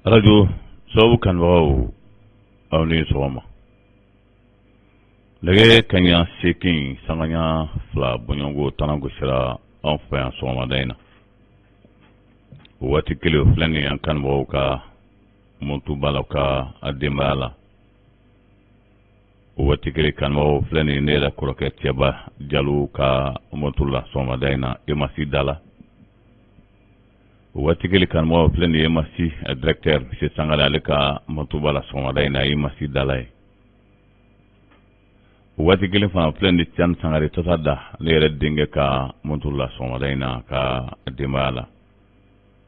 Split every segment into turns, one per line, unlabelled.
Arajo sababu kanubagaw, aw ni sɔgɔma. Nɛgɛ kaɲa 8 sangaɲa 2 bɔɲɔgɔnko tana gosira anw fɛ yan sɔgɔmada in na. O waati kelen, o filɛ nin ye, an kanubagaw ka montuba la, ka a denbaya la. O waati kelen, kanubagaw, filɛ nin ye, ne yɛrɛ kɔrɔkɛ Cɛba Jalo ka montu la sɔgɔmada in na, Emasi da la. O waati kelen, kanubagaw, filɛ nin ye, Emasi directeur monsieur Sangare, ale ka montuba la sɔgɔmada in na, Emasi da la ye. O waati kelen fana, filɛ nin, Tiani Sangare tasa da, ne yɛrɛ denkɛ ka montu la sɔgɔmada in na, ka denbaya la.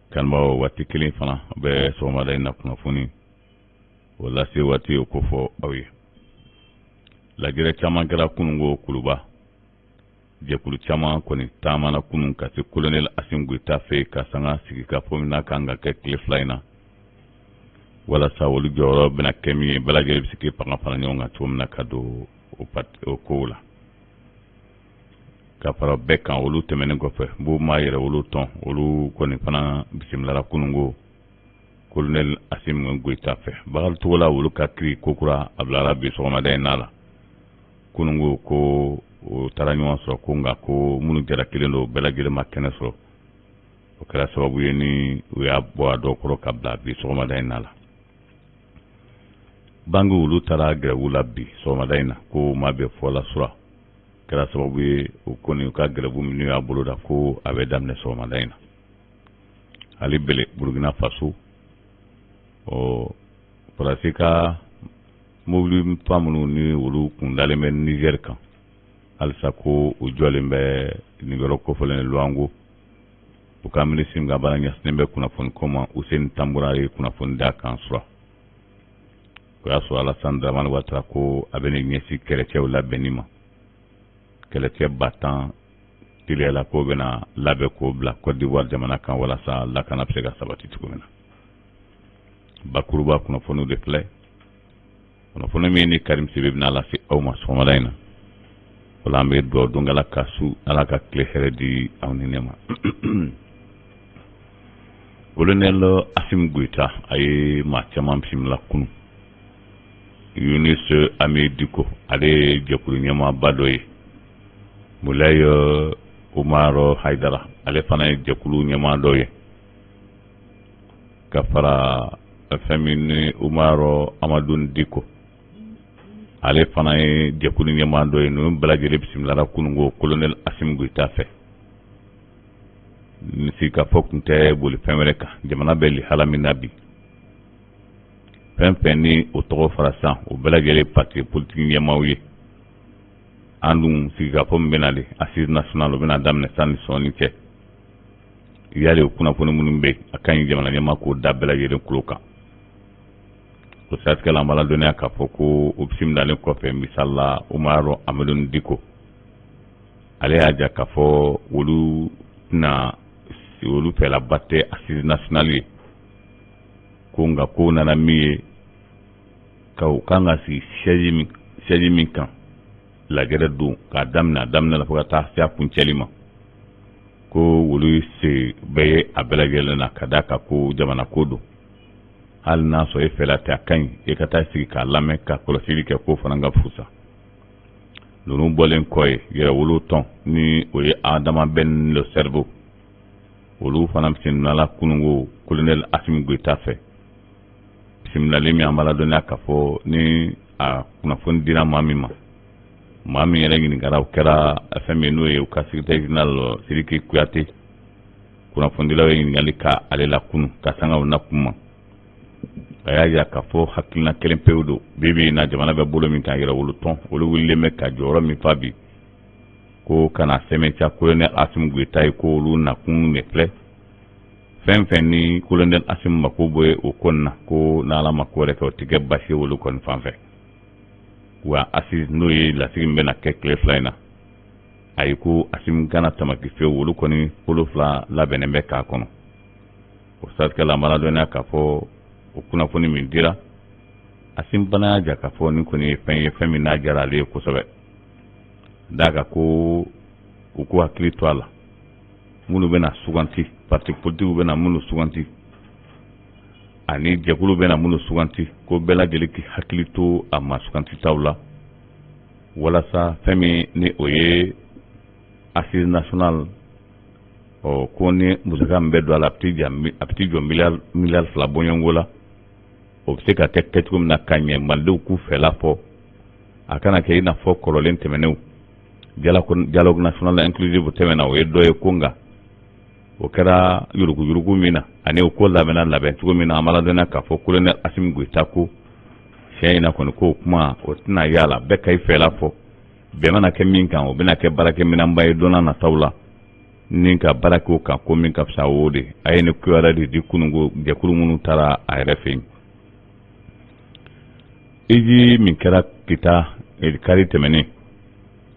Kanubagaw, waati kelen fana bɛ sɔgɔmada in na, kunnafoni o lase waati o ko fɔ aw ye. Lajɛrɛ caman kɛra kununko Kuluba. Jɛkulu caman kɔni taamana kunun ka se colonel Assimi Goïta fɛ ka sanga sigi ka fɔ min n'a kan ka kɛ tile 2 in na, walasa olu jɔyɔrɔ bɛna kɛ min ye, bɛɛ lajɛlen bɛ se k'i fanga fara ɲɔgɔn kan cogo min na ka don o kow la. Ka fara bɛɛ kan, olu tɛmɛnen kɔfɛ, b'u ma yɛrɛ wolo tɔn, olu kɔni fana bisimilara kununko colonel Assimi Goïta fɛ. Bakari Togola, olu ka kiri kokura a bilara bi sɔgɔmada in n'a la. Kununko ko o taara ɲɔgɔn sɔrɔ ko, nka ko minnu jara kelen don, bɛɛ lajɛlen ma kɛnɛ sɔrɔ. O kɛra sababu ye ni u y'a bɔ a dɔ kɔrɔ ka bila bi sɔgɔmada in na la. Banque, olu taara grève la bi sɔgɔmada in na, ko ma bɛ fɔ la sura. Kɛra sababu ye, o kɔni, u ka grève min n'u y'a boloda, ko a bɛ daminɛ sɔgɔmada in na. Hali bele Burukina Faso, ɔ Faransi ka mobili fa minnu ni olu kun dalen bɛ Niger kan, halisa ko u jɔlen bɛ nin yɔrɔ kofɔlen Loango. U ka minisiri ka baara ɲɛsinnen bɛ kunnafoni ko ma, Useni Tanbura, ye kunnafoni d'a kan sura. O y'a sɔrɔ Alassane Dramane Ouattara ko a bɛ nin ɲɛsin kɛlɛcɛw labɛnni ma. Kɛlɛcɛ 10 000 teliyala k'o bɛna labɛn k'o bila Côte d'Ivoire jamana kan, walasa lakana bɛ se ka sabati cogo min na. Bakuruba kunnafoniw de filɛ, kunnafoni min ni Karim Sidibe bɛna lase aw ma sɔgɔmada in na. O la, an bɛ dugawu don Ala ka su, Ala ka tile hɛrɛ di aw ni ne ma. Colonel Assimi Goïta, a ye maa caman bisimila kunun. Yunus Ami Diko, ale ye jɛkulu ɲɛmaaba dɔ ye. Mulayi Umar Haidara, ale fana ye jɛkulu ɲɛmaa dɔ ye, ka fara fɛn min ni Umar Amadu Diko, ale fana ye jɛkulu ɲɛmaa dɔ ye. Ninnu bɛɛ lajɛlen bisimilara kununko colonel Assimi Goïta fɛ. Ni sigikafɔ tun tɛ boli fɛn wɛrɛ kan, jamana bɛ lihala min na bi, fɛn fɛn ni o tɔgɔ fara sisan, o bɛɛ lajɛlen parti politique ɲɛmaaw ye. An dun sigikafɔ min bɛ nalen, assise nationale, o bɛna daminɛ sanni sɔɔni cɛ. Yali o kunnafoni minnu bɛ, a ka ɲi jamana ɲɛmaa k'o da bɛɛ lajɛlen tulo kan. O siratigɛ la, an b'a ladɔnniya k'a fɔ ko o bisimilalen kɔfɛ, misali la, Umaru Amadu Diko, ale y'a jira k'a fɔ olu tɛna, olu fɛlaba tɛ assise nationale ye ko, nka ko nana min ye, ka u kan ka sigi siège min kan lajɛrɛ don, k'a daminɛ a daminɛ la fo ka taa se a kuncɛli ma, ko olu se bɛɛ ye a bɛɛ lajɛlen na, ka d'a kan ko jamana ko don. Hali n'a sɔrɔ e fɛla tɛ, a ka ɲi e ka taa sigi k'a lamɛn, ka kɔlɔsili kɛ, k'o fana ka fusa. Ninnu bɔlen kɔ ye, yɛrɛwolo tɔn ni o ye Adama Ben le cerveau, olu fana bisimilala kununko colonel Assimi Goïta fɛ. Bisimilali min, an b'a ladɔnniya k'a fɔ ni a kunnafoni dira maa min ma, maa min yɛrɛ ɲininkara, o kɛra fɛn min n'o ye u ka secrétaire général Sidiki Kuyate. Kunnafonidilaw ye ɲininkali ka ale la kunu ka sanga o na kuma, a y'a jira k'a fɔ hakilina kelen pewu don. Bi bi in na, jamana bɛ bolo min kan, yɛrɛwolo tɔn, olu wulilen bɛ ka jɔyɔrɔ min fa bi, ko ka na sɛmɛntiya colonel Assimi Goïta ye, ko olu nakun de filɛ. Fɛn fɛn ni colonel Assimi mako bɛ o ko na, ko n'Ala ma ko wɛrɛ kɛ, o tɛ kɛ basi ye olu kɔni fan fɛ. Wa assise, n'o ye lasigi min bɛna kɛ tile 2 in na, ayi, ko Assimi kana tamaki fewu, olu kɔni bolo fila labɛnnen bɛ k'a kɔnɔ. O siratigɛ la, an b'a ladɔnniya k'a fɔ o kunnafoni min dira, Assimi fana y'a jira k'a fɔ nin kɔni ye fɛn ye, fɛn min n'a diyara ale ye kosɛbɛ. D'a kan ko u k'u hakili to a la, minnu bɛna suganti, parti politique bɛna minnu suganti. Ani jɛkulu bɛna minnu suganti, ko bɛɛ lajɛlen k'i hakili to a ma sugantitaw la, walasa fɛn min ni o ye assise nationale, ɔ ko ni musaka min bɛ don a la, a bɛ t'i jɔ miliyari 2 bɔɲɔgɔnko la, o bɛ se ka kɛ kɛcogo min na ka ɲɛ, malidenw k'u fɛla fɔ. A kana kɛ i n'a fɔ kɔrɔlen tɛmɛnenw, dialogue national inclusif tɛmɛna, o ye dɔ ye ko, nka o kɛra yuruguyurugu min na ani o ko labɛnna labɛn cogo min na. An b'a ladɔnniya k'a fɔ colonel Asimi Goyita ko siɲɛ in na kɔni, k'o kuma o tɛna y'a la, bɛɛ ka i fɛla fɔ. Bɛn mana kɛ min kan, o bɛna kɛ baarakɛminɛnba ye don nataw la ni ka baara kɛ o kan, ko min ka fisa o de. A ye nin kibaruya de di kununko jɛkulu minnu taara a yɛrɛ fɛ yen. Hiji min kɛra Kita kari tɛmɛnen,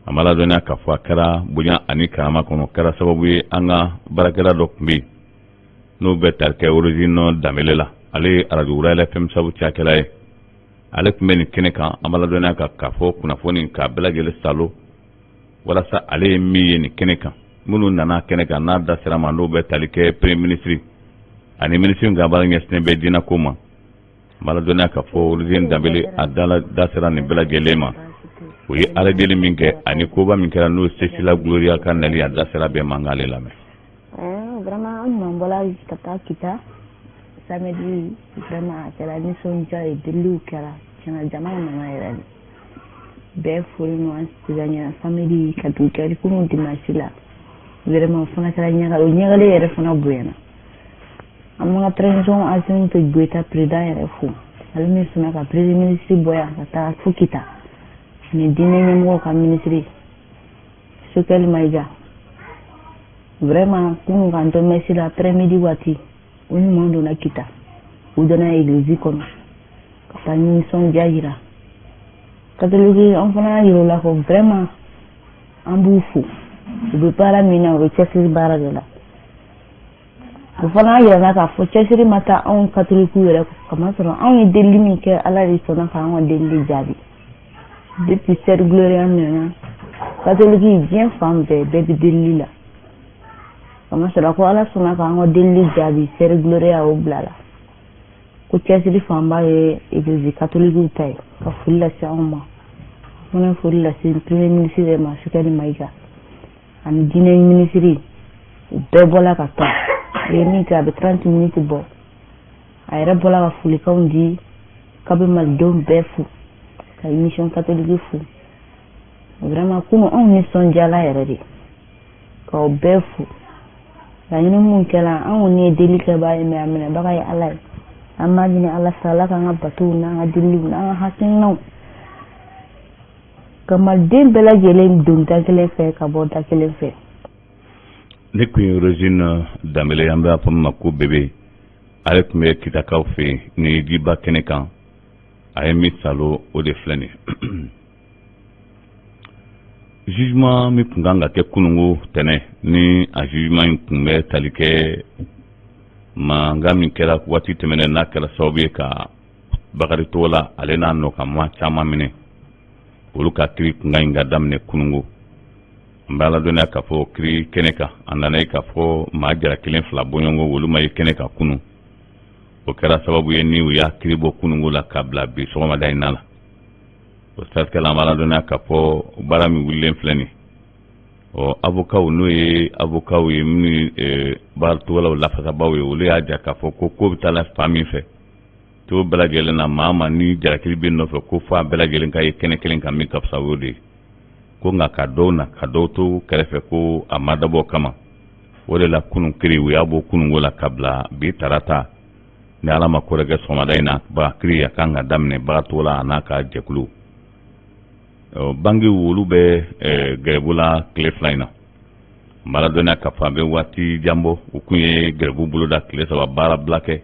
an b'a ladɔnniya k'a fɔ a kɛra bonya ani karama kɔnɔ. Kɛra sababu ye, an ka baarakɛla dɔ tun bɛ yen n'o bɛ tali kɛ Rosine Danbele la. Ale ye arajo Royal FM sabu cakɛla ye, ale tun bɛ nin kɛnɛ kan. An b'a ladɔnniya k'a fɔ kunnafoni k'a bɛɛ lajɛlen salo, walasa ale ye min ye nin kɛnɛ kan, minnu nana kɛnɛ kan n'a da sera ma, n'o bɛ tali kɛ premier ministre ani minisiri min ka baara ɲɛsinnen bɛ diinɛko ma. N b'a ladɔnniya k'a fɔ Rosine Danbele, a da sera nin bɛɛ lajɛlen ma. O ye ala deli min kɛ ani koba min kɛra, n'o Sesila Gloria ka nali, a da sera bɛɛ ma. An k'ale lamɛn.
Vraiment, an ɲuman bɔla ka taa Kita samedi. Vraiment, a kɛra nisɔndiya ye, deliliw kɛra tiɲɛna, jama nana yɛrɛ de, bɛɛ foli nɔ. An sigira ɲɛna samedi ka dugu kɛ kunun dimanche la. Vraiment, o fana kɛra ɲagali, o ɲagali yɛrɛ fana bonyana. An b'an ka transition Asimi Goyita président yɛrɛ fo, ale min sɔnna ka premier ministre bɔ yan ka taa fo Kita, ani diinɛ ɲɛmɔgɔw ka ministre Sogɛli Mayiga. Vraiment, kunun k'an to messe la après midi waati, o ɲuman donna Kita, u donna église kɔnɔ ka taa nisɔndiya yira catholique. An fana y'a yira u la ko vraiment an b'u fo, u bɛ baara min na, u bɛ cɛsiri baara de la. O fana y'a yira n na k'a fɔ cɛsiri ma taa anw catholique yɛrɛ kamasɔrɔ anw ye delili min kɛ, Ala de sɔnna k'an ka delili jaabi. Depuis Sœur Gloria nana, catholique diɲɛ fan bɛɛ, bɛɛ bɛ delili la, kamasɔrɔ ko Ala sɔnna k'an ka delili jaabi. Sœur Gloria o bila la ko cɛsiri fanba ye église catholique ta ye. Ka foli lase anw ma, fana ye foli lase premier ministre yɛrɛ ma, Sogɛli Mayiga, ani diinɛ minisiri. U bɛɛ bɔla ka taa, u ye min kɛ, a bɛ 30 minutes bɔ. A yɛrɛ bɔla ka folikanw di k'a bɛ malidenw bɛɛ fo, ka mission catholique fo. Vraiment, kunu anw nisɔndiyala yɛrɛ de k'aw bɛɛ fo. Laɲini mun kɛra, an kɔni ye deli kɛbaa ye, mais a minɛbaga ye Ala ye. An b'a ɲini Ala fɛ, Ala k'an ka batow n'an ka deliliw n'an ka hakilinaw ka maliden bɛɛ lajɛlen don da kelen fɛ, ka bɔ da kelen fɛ.
Ne kun ye Rosine Danbele, an b'a fɔ min ma ko Bebe. Ale tun bɛ Kitakaw fɛ yen ni jiba kɛnɛ kan. A ye min salo, o de filɛ nin ye. Jugement min tun kan ka kɛ kununko tɛnɛ, ni a jugement in tun bɛ tali kɛ mankan min kɛra waati tɛmɛnen, n'a kɛra sababu ye ka Bakari Togola, ale n'a nɔ ka maa caman minɛ, olu ka kiri tun ka ɲi ka daminɛ kununko. An bɛ aladɔnniya k'a fɔ kiri kɛnɛ kan, a nana ye k'a fɔ maa jara kelen fila bɔɲɔgɔn, olu ma ye kɛnɛ kan kunun. O kɛra sababu ye ni u y'a kiri bɔ kununko la k'a bila bi sɔgɔmada in na la. O siratigɛ la, an bɛ aladɔnniya k'a fɔ baara min wulilen filɛ nin, ɔ avocats, n'o ye avocats ye minnu ye Bakari Togolaw lafasabaaw ye, olu y'a jira k'a fɔ ko ko bɛ taa la fan min fɛ to bɛɛ lajɛlen na, maa ma ni jalakili bɛ nɔfɛ, ko fo a bɛɛ lajɛlen ka ye kɛnɛ kelen kan, min ka fisa o de ye. Ko nka ka dɔw na ka dɔw to kɛrɛfɛ, ko a ma dabɔ kama. O de la kunun kiri, u y'a bɔ kununko la ka bila bi tarata, ni Ala ma ko kɛ sɔgɔmada in na ba kiri a kan ka daminɛ Bakari Togola a n'a ka jɛkulu. Bankiw, olu bɛ gɛrɛbu la tile 2 in na. N b'a ladɔnniya k'a fɔ a bɛ waati jan bɔ, u kun ye gɛrɛbu boloda, tile 3 baarabila kɛ.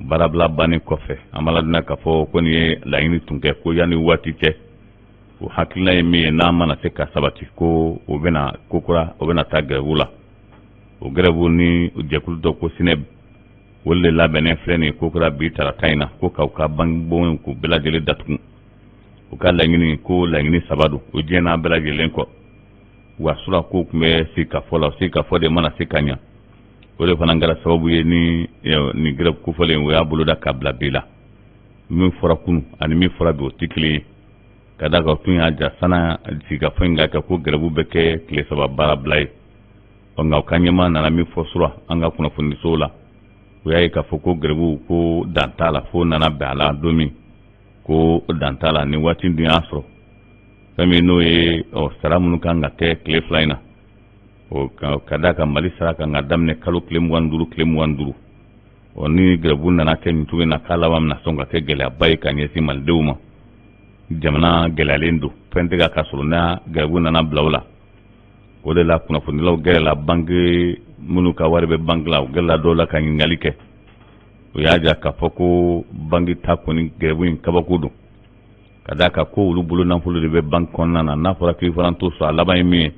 Baarabila bannen kɔfɛ, an b'a ladɔnniya k'a fɔ ko nin ye laɲini tun kɛ ko yanni waati cɛ, o hakilina ye min ye, n'a mana se ka sabati, ko o bɛna ko kura, o bɛna taa gɛrɛbu la. O gɛrɛbu ni jɛkulu dɔ ko SYNEB, olu de labɛnnen filɛ nin ye ko kura bi tarata in na, ko k'aw ka banki k'u bɛɛ lajɛlen datugu. U ka laɲini ko laɲini 3 don, o diɲɛ bɛɛ lajɛlen kɔ. Wa sura ko tun bɛ sigi ka fɔ la, o sigi ka fɔ de mana se ka ɲa. O de fana kɛra sababu ye ni nin grève kofɔlen o y'a boloda ka bila bi la. Min fɔra kunun ani min fɔra bi, o tɛ kelen ye, ka d'a kan tun y'a ja sana sigikafɔ in ka kɛ ko grève bɛ kɛ tile 3 baara bila ye. Ɔ, nka u ka ɲɛmaa nana min fɔ sura an ka kunnafonisow la, o y'a ye k'a fɔ ko grève ko dan t'a la, fo nana bɛn a la don min ko dan t'a la. Ni waati dun y'a sɔrɔ fɛn min n'o ye ɔ sara minnu kan ka kɛ tile 2 in na, o ka d'a kan Mali sara kan ka daminɛ kalo tile 25, tile 25. Ɔ, ni grève nana kɛ nin cogo in na, k'a laban bɛna sɔn ka kɛ gɛlɛyaba ye ka ɲɛsin malidenw ma. Jamana gɛlɛyalen don, fɛn tɛ ka sɔrɔ n'a grève nana bila o la. O de la kunnafonidilaw gɛrɛla banque minnu ka wari bɛ banque la, u gɛrɛla dɔw la ka ɲininkali kɛ. O y'a jira k'a fɔ ko banque ta kɔni, grève in kabako don, ka d'a kan ko olu bolo nafolo de bɛ banque kɔnɔna na. N'a fɔra k'i fana t'o sɔrɔ, a laban ye min ye,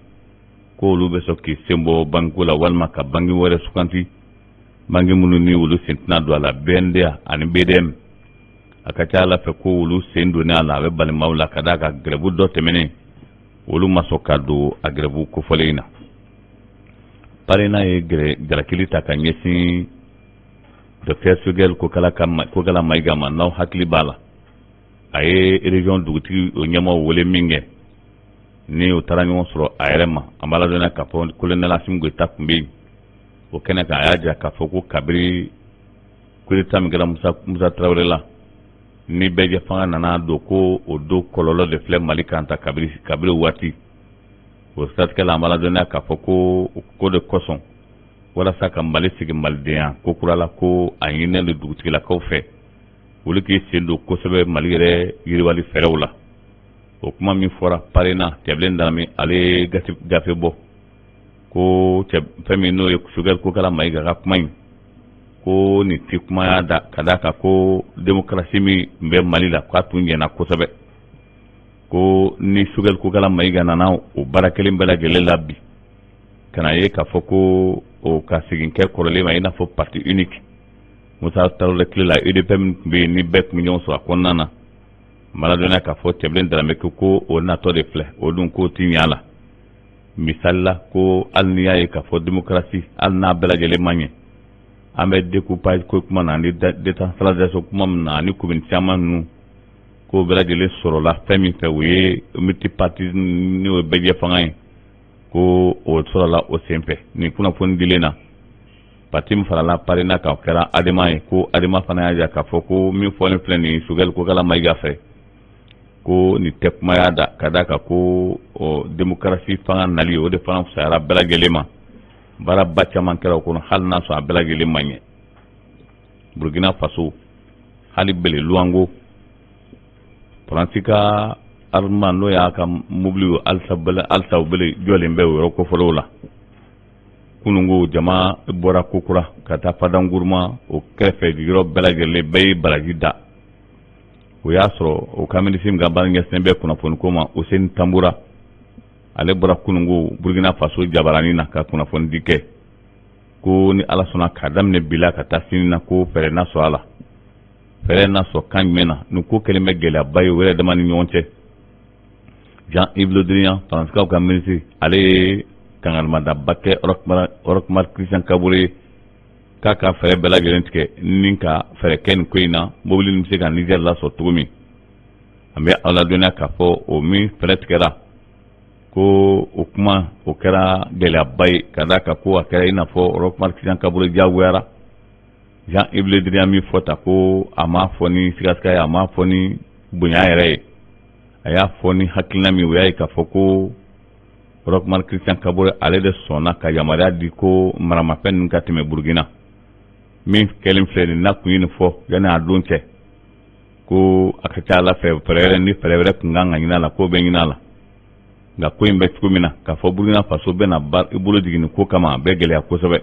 ko olu bɛ sɔn k'i sen bɔ banque la walima ka banque wɛrɛ suganti, banque minnu ni olu sen tɛna don a la, BNDA ani BDM. A ka ca ala fɛ ko olu sen donnen a la, a bɛ balimaw la, ka d'a kan grève dɔ tɛmɛnen, olu ma sɔn ka don a grève kofɔlen in na. PARENA ye jalakili ta ka ɲɛsin docteur Choguel Kokala Mayiga ma. N'aw hakili b'a la, a ye région dugutigi o ɲɛmaaw wele min kɛ ni o taara ɲɔgɔn sɔrɔ a yɛrɛ ma, an b'a ladɔnniya k'a fɔ colonel Assimi Goïta tun bɛ yen o kɛnɛ kan. A y'a jira k'a fɔ ko kabiri coup d'état min kɛra Musa Tarawele la, ni bɛɛjɛ fanga nana don, ko o don kɔlɔlɔ de filɛ Mali kan ta kabiri waati. O siratigɛ la, an b'a ladɔnniya k'a fɔ ko ko de kosɔn, walasa ka Mali sigi malidenya ko kura la, ko a ɲininen don dugutigilakaw fɛ, olu k'i sen don kosɛbɛ Mali yɛrɛ yiriwali fɛɛrɛw la. O kuma min fɔra, PARENA Tiébilé Dramé, ale ye gafe bɔ ko fɛn min n'o ye Choguel Kokala Mayiga ka kuma in, ko nin ti kumaya da, ka d'a kan ko démocratie min bɛ Mali la, k'a tun ɲɛna kosɛbɛ, ko ni Choguel Kokala Mayiga nana o baara kelen bɛɛ lajɛlen la bi, ka na ye k'a fɔ ko o ka segin kɛ kɔrɔlen ma, i n'a fɔ parti unique Musa Tarawele tile la, UDPM min tun bɛ yen ni bɛɛ tun bɛ ɲɔgɔn sɔrɔ a kɔnɔna na. N b'a ladɔnniya k'a fɔ Tiébilé Dramé ko o natɔ de filɛ, o dun k'o ti ɲɛ a la. Misali la, ko hali n'i y'a ye k'a fɔ démocratie, hali n'a bɛɛ lajɛlen ma ɲɛ, an bɛ découpage ko kuma na ani décentralisation kuma min na ani commune caman ninnu, k'o bɛɛ lajɛlen sɔrɔla fɛn min fɛ, o ye multipartisme n'o ye bɛɛjɛ fanga ye, ko o sɔrɔla o senfɛ. Nin kunnafoni dilen na, parti min farala PARENA kan, o kɛra ADEMA ye. Ko ADEMA fana y'a jira k'a fɔ ko min fɔlen filɛ nin ye Choguel Kokala Mayiga fɛ, ko nin tɛ kumaya da, ka d'a kan ko démocratie fanga nali, o de fana fisayara bɛɛ lajɛlen ma. Baaraba caman kɛra o kɔnɔ, hali n'a sɔrɔ a bɛɛ lajɛlen ma ɲɛ. Burkina Faso, hali bele Luwango, Faransi ka armement n'o y'a ka mobili, halisa u bele jɔlen bɛ o yɔrɔ kofɔlenw la. Kununko jama bɔra kokura ka taa Fada N'Gourma o kɛrɛfɛ, yɔrɔ bɛɛ lajɛlen bɛɛ ye baraji da. O y'a sɔrɔ o ka minisiri min ka baara ɲɛsinnen bɛ kunnafoni ko ma, Ousseini Tamboura, ale bɔra kununko Burkina Faso jabaranin na ka kunnafoni di kɛ ko ni Ala sɔnna, k'a daminɛ bi la ka taa sini na, ko fɛɛrɛ na sɔrɔ a la. Fɛɛrɛ na sɔrɔ kan jumɛn na? Nin ko kɛlen bɛ gɛlɛyaba ye o yɛrɛ dama ni ɲɔgɔn cɛ. Jean-Yves Le Drian, Faransikaw ka minisiri, ale ye kangarimandaba kɛ Roch Marc Christian Kaboré ye k'a ka fɛɛrɛ bɛɛ lajɛlen tigɛ ni ka fɛɛrɛ kɛ nin ko in na, mobili nin bɛ se ka Niger lasɔrɔ cogo min. An bɛ aw ladɔnniya k'a fɔ o min fɛɛrɛ tigɛra, ko o kuma o kɛra gɛlɛyaba ye, ka d'a kan ko a kɛra i n'a fɔ Roch Marc Christian Kaboré diyagoyara. Jean-Yves Le Drian min fɔ ta, ko a m'a fɔ ni sigasiga ye, a m'a fɔ ni bonya yɛrɛ ye, a y'a fɔ ni hakilina min, o y'a ye k'a fɔ ko Roch Marc Christian Kaboré ale de sɔnna ka yamaruya di ko maramafɛn ninnu ka tɛmɛ Burukina. Min kɛlen filɛ nin n'a kun ye nin fɔ yanni a don cɛ, ko a ka ca ala fɛ fɛɛrɛ wɛrɛ ni fɛɛrɛ wɛrɛ tun kan ka ɲini a la, k'o bɛ ɲini a la. Nka ko in bɛ cogo min na, k'a fɔ Burukina Faso bɛna i bolo jigin nin ko kama, a bɛ gɛlɛya kosɛbɛ.